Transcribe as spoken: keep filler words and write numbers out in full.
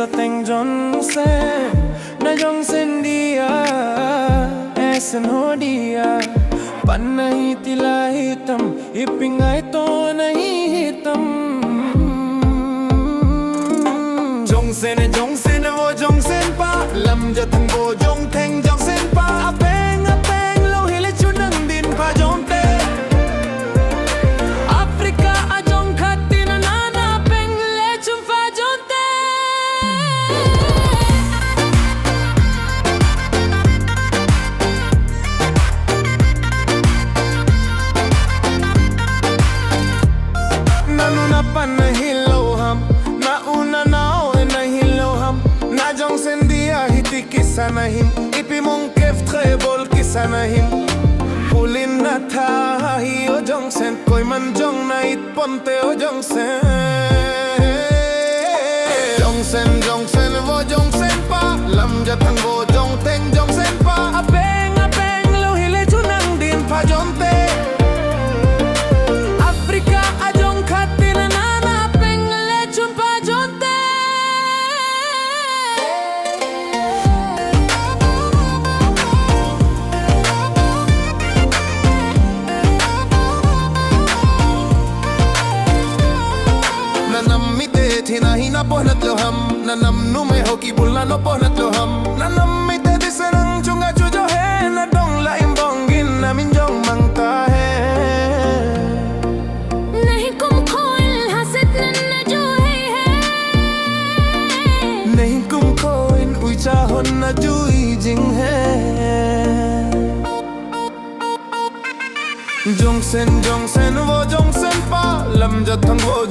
Teng jong sen, na jong sen dia, esen ho dia. Pan nahi tila hitam, ipi ngaito nahi hitam. Jong sen, jong sen, vo jong sen pa, lam ja thang vo jong theng jong sen pa, apeng, apeng, lou hile chunang din pha jong te. Africa a jong khat tin a nana peng le chun pha jong te. Na nu na pan nahi lou ham, na u na nao e nahi lou ham, na jong sen dia hiti kisa nahin, ipi mong kef tre bol kisa nahin. Pulin na tha hi o jong sen, koiman jong na it ponte o jong sen. Jong sen, jong sen, vo jong sen pa, lam ja thang vo jong theng jong sen pa, apeng, apeng, lou hile chunang din pha jong te. Africa a jong khat tin a nana peng le chun pha jong te. Na nam mite thina hina pohnat lou ham, na nam numei ho kibulna no pohnat lou ham, na nam mite disenang chunga chu jo he, na dong la in bong gin na min jong mang ta he. Nahi kum khoin haset nan na ju hei he. Nahi kum khoin uicha hon na ju i jing he. Jong sen, jong sen, vo jong sen pa, lam ja thang vo